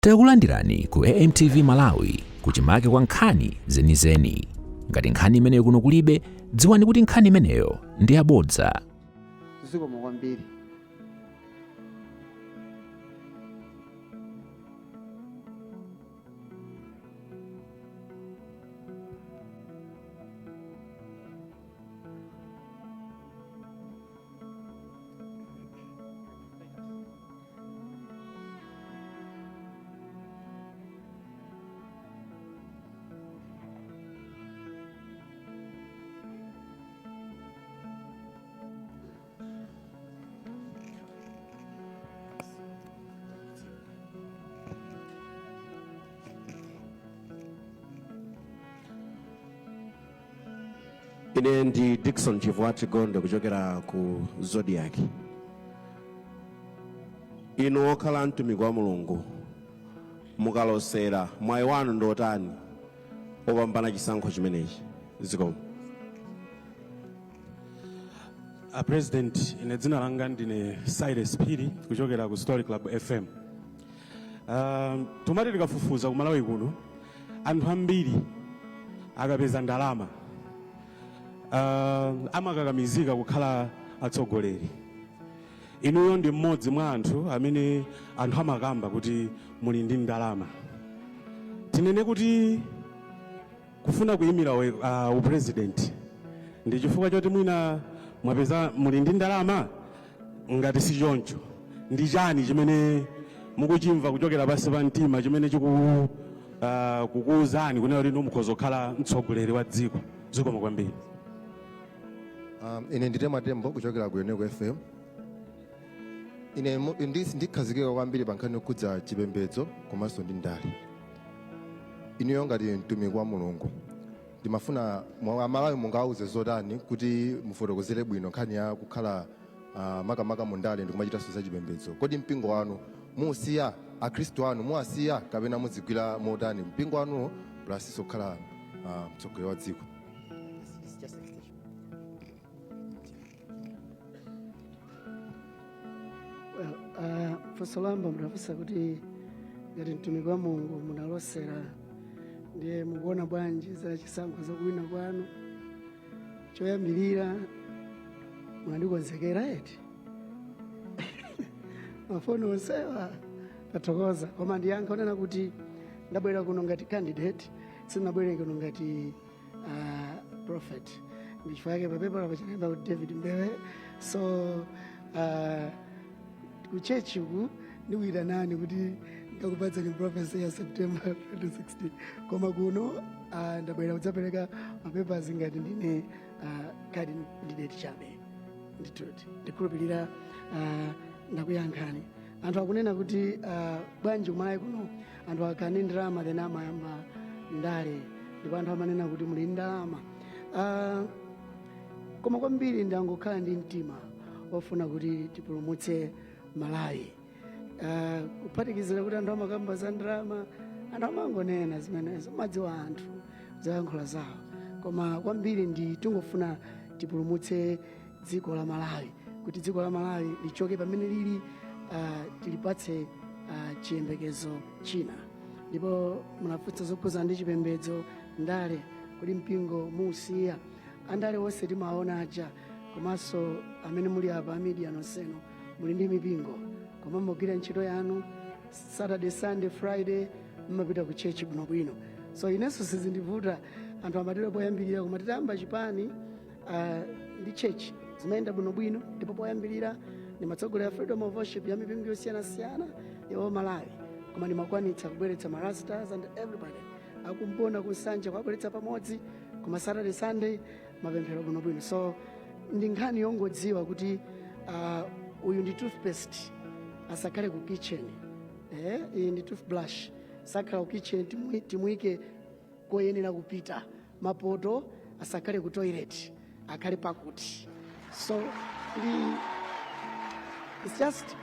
Takulandirani ku AMTV Malawi, kuchimake kwa nkhani zenizeni. Ngati nkhani imeneyo kuno kulibe, dziwani kuti nkhani imeneyo ndi yabodza. Zikomo kwambiri. Ine ndi Dickson Chivwati Gondwe kuchokera ku Zodiak. Inu okhala mtumiki wa Mulungu, mukalosera, mwayi wanu ndi otani opambana chisankho chimenechi? Zikomo. A President, ine dzina langa ndine Cyrus Phiri kuchokera ku Story Club FM. Tumati tikafufuza ku Malawi kuno, anthu ambiri akapeza ndalama amakakamizika kukhala atsogoleri. Inuyo ndi mmodzi mwa anthu amene anthu amakamba kuti muli ndi ndalama. Tinene kuti kufuna kuyimira upresident ndi chifukwa choti mwina mwapeza muli ndi ndalama? Ngati si choncho, ndi chani chimene mukuchimva kuchokera pansi pa mtima chimene chiku kukuwuzani kunena kuti inu mukhoza kukhala mtsogoleri wa dziko? Zikomo kwambiri. Ine ndite Matembo kuchokera ku Yoneco FM. Ine ndikhazikika kwambiri pa nkhani yokhudza chipembedzo komanso ndi ndale. Inuyo ngati mtumiki wa Mulungu, ndimafuna Amalawi mungawauze zotani kuti mufotokozere bwino nkhani ya kukhala makamaka mu ndale ndi kumachitanso za chipembedzo? Kodi mpingo wanu muusiya, akhristu anu muwasiya, kapena muzigwira motani mpingo wanuwo plus kukhala mtsogoleri wa dziko? Well, funso loyamba munafunsa kuti ngati mtumiki wa Mulungu munalosera, ndiye mukuona bwanji za chisankho zakuwina kwanu? Choyambirira, munandikonzekera eti? Mafoni onsewa, tathokoza. Koma ndiyankha onena kuti ndabwera kuno ngati candidate, sindinabwere kuno ngati prophet. Ndichifukwa chake papepala pachalemba kuti David Mbewe. So ku church uku ndikuyitanani kuti ndikakupatsani prophecy ya September 2016, koma kuno ndabwera kudzapereka mapapers ngati ndine candidate chabe. Ndithuti ndikhulupirira ndakuyankhani. Anthu akunena kuti bwanji kuMalawi kuno anthu akakhala ndi ndalama then amayamba ndale, ndipo anthu amanena kuti muli ndalama. Koma kwambiri ndangokhala ndi mtima ofuna kuti tipulumutse Malawi. Kuphatikizira kuti anthu amakamba za ndalama, anthu amangonena zimenezo, madziwa anthu zoyankhula zawo, koma kwambiri ndi tingofuna tipulumutse dziko la Malawi, kuti dziko la Malawi lichoke pamene lili, tilipatse chiyembekezo china. Ndipo munafunsa zokhuza ndi chipembedzo, ndale, kuti mpingo muusiya? Andale onse timaona aja, komanso amene muli apa a media nonsenu muli ndi mipingo, koma mugwira ntchito yanu Saturday, Sunday, Friday mmapita ku church bwinobwino. So inenso sizindivuta. Anthu amatero poyambirira, koma titayamba chipani ndi church zimayenda bwinobwino. Ndipo poyambirira ndimatsogolera freedom of worship ya mipingo yosiyanasiyana ya Malawi, koma ndimakwanitsa kubweretsa marastas and everybody akumbona kunsanja kuwabweretsa pamodzi, koma Saturday, Sunday mapemphero bwinobwino. So ndi nkhani yongodziwa kuti uyu ndi toothpaste, asakhale ku kitchen, iyi ndi toothbrush, sakhala ku kitchen, timuyike koyenera kupita. Mapoto asakhale ku toilet, akhale pakuti. So ndi it's just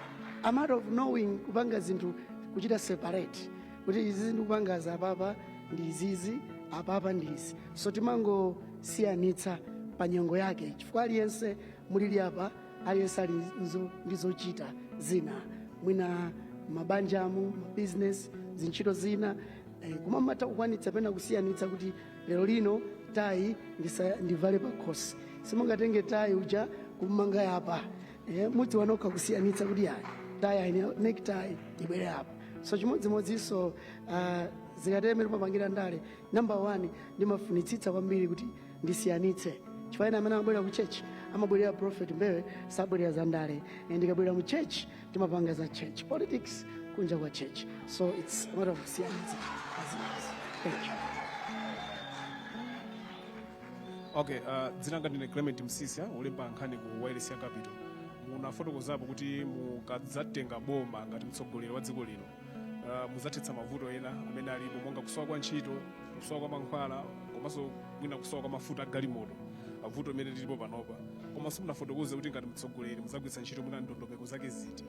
a matter of knowing kupanga zinthu, kuchita separate kuti izi ndikupangaza apapa ndi izizi, apapa ndi izi. So timangosiyanitsa pa nyengo yake, chifukwa aliyense mulili apa, aliyense ali ndi zochita zina, mwina mabanjamu, mabusiness. zintchito zina, koma mmatha kukwanitsa pena kusiyanitsa kuti lero lino tayi ndivale pakhosi, simungatenge tayi uja kumanga yapa, mudziwa nokha kusiyanitsa kuti ayi, tayi ayi, necktie ibwere apa. So chimodzimodzinso zikateme timapangira ndale. Number one, ndimafunitsitsa kwambiri kuti ndisiyanitse, chifukwa ena amene amabwera ku church amabwerera Prophet Mbewe, sabwerera za ndale. And ndikabwerera mu church timapanga za church, politics kunja kwa church. So it's a matter of kusiyanitsa azinazi. Thank you. Okay, dzina langa ndine Clement Msisia, ulemba nkhani ku wireless ya Capital. Munafotokozapo kuti mukadzatenga boma ngati mtsogoleri wa dziko lino, mudzathetsa mavuto ena amene alipo, monga kusowa kwa ntchito, kusowa kwa mankhwala, komanso mwina kusowa kwa mafuta agalimoto, mavuto amene tilipo panopa. Komanso munafotokoza kuti ngati mtsogoleri mudzagwiritsa ntchito mwina ndondomeko zake ziti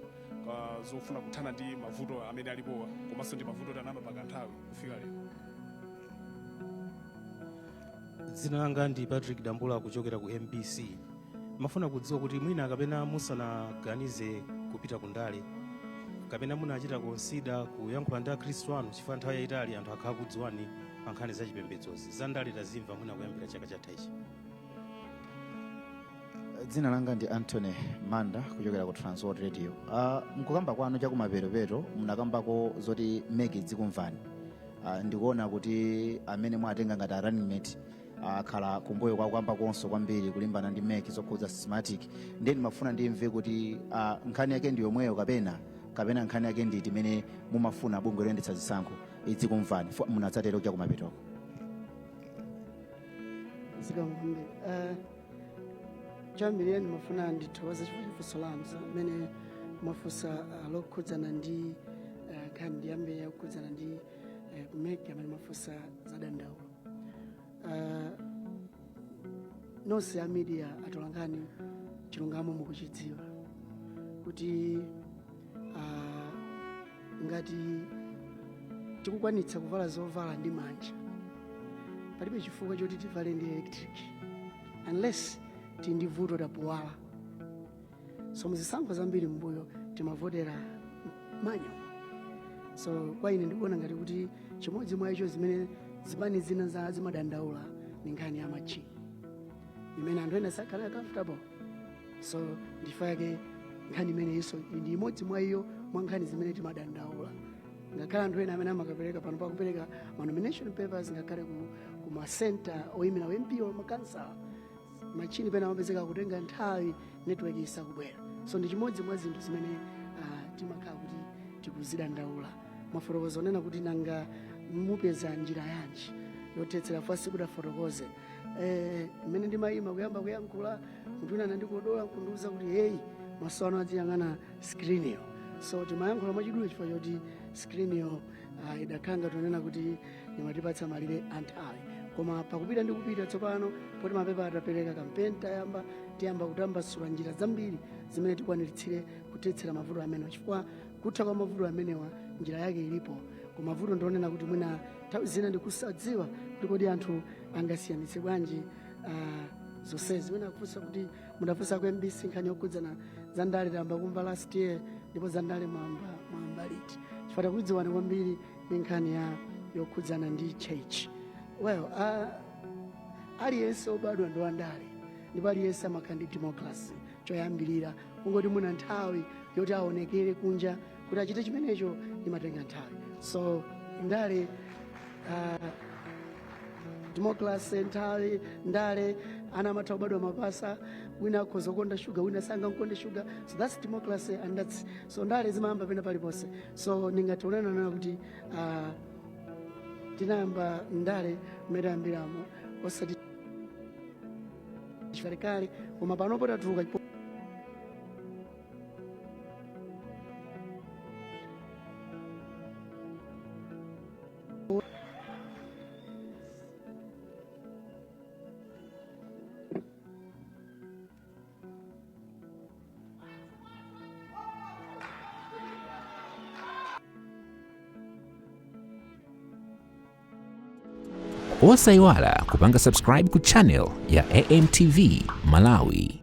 zofuna kuthana ndi mavuto amene alipowa, komanso ndi mavuto oti anayamba pakanthawi kufika lero. Dzina langa ndi Patrick Dambula, kuchokera ku MBC. Mafuna kudziwa kuti mwina kapena musanaganize kupita kundale, kapena munachita consider kuyankhula ndi akhristu anu, chifukwa nthawi yayitali anthu akhala kudziwani pa nkhani za chipembedzozi. Za ndale tazimva mwina kuyambira chaka chatha ichi. Dzina langa ndi Anthony Manda, kuchokera ku Transworld Radio. Mkukamba kwanu chakumapetopeto munakambako zoti MEC dzikumvani. Ndikuona kuti amene mwatenga ngati a running mate akhala kumbuyo kwakukamba konso kwambiri kulimbana ndi MEC zokhudza Smartmatic. Ndiye ndimafuna ndimve kuti nkhani yake ndi yomweyo kapena nkhani yake nditi imene mumafuna bungwe loyendetsa zisankho idzikumvani? Munadzatero chakumapetoko. Zikomo kwambiri. Choyambirira ndimafuna ndithokoze chifukwa cha funso lanu amene mwafunsa lokhudzana ndi nkhani ndiyambe yakukhudzana ndi MEC amene mwafunsa za dandaulo. Nonse a media, atolankhani, chilungamo mukuchidziwa kuti ngati tikukwanitsa kuvala zovala ndi manja, palibe chifukwa choti tivale ndi electric unless tili ndi vuto tapuwala. So muzisankho zambiri mbuyo timavotera manual. So kwa ine ndikuona ngati kuti chimodzi mwa icho zimene zipani zina za zimadandaula ni nkhani ya machine imene anthu ena sakhala comfortable. So ndifa yake nkhani imeneyinso ndi imodzi mwa iyo mwa nkhani zimene timadandaula, ngakhale anthu ena amene amakapereka pano pakupereka ma nomination papers, ngakhale ku ma center oyimira MP or makansala, machini pena amapezeka kutenga nthawi, network isakubwera. So ndi chimodzi mwa zinthu zimene timakhala kuti tikuzidandaula. Mwafotokoza onena kuti nanga mupeza njira yanji yothetsera fasi kuti afotokoze. Mmene ndimayima kuyamba kuyankhula, munthu wina anandikodola kundiuza kuti, "Heyi, maso anu aziyang'ana screen-iyo." So timayankhula mwachidule chifukwa choti screen-iyo idakhala ngati onena kuti imatipatsa malire a nthawi. Koma pakupita ndi kupita tsopano, poti mapepa atapereka, kampeni tayamba, tiyamba kutambasula njira zambiri zimene tikwaniritsire kuthetsera mavuto amenewa, chifukwa kutha kwa mavuto amenewa njira yake ilipo. Koma vuto ndionena kuti mwina nthawi zina ndikusadziwa kuti kodi anthu angasiyanitse bwanji zonsezi. Mwina akufunsa kuti mudafunsa ku MBC nkhani yokhudzana za ndale tayamba kumva last year, ndipo za ndale mwamba liti, chifukwa takudziwani kwambiri ndi nkhani ya yokhudzana ndi church. Well, aliyense obadwa ndi wandale, ndipo aliyense amakhala ndi democracy choyambirira. Kungoti muna nthawi yoti aonekere kunja kuti achite chimenecho imatenga nthawi. So ndale, democracy, nthawi, ndale, ana amatha kubadwa mapasa, wina akhoza kukonda shuga, wina sangamkonde shuga. So that's democracy and that's so ndale zimayamba pena paliponse. So ndingathe kunena kuti tinayamba ndale mmene tayambiramo, osati chikalekale, koma panopo tatuluka. Osayiwala kupanga subscribe ku channel ya AMTV Malawi.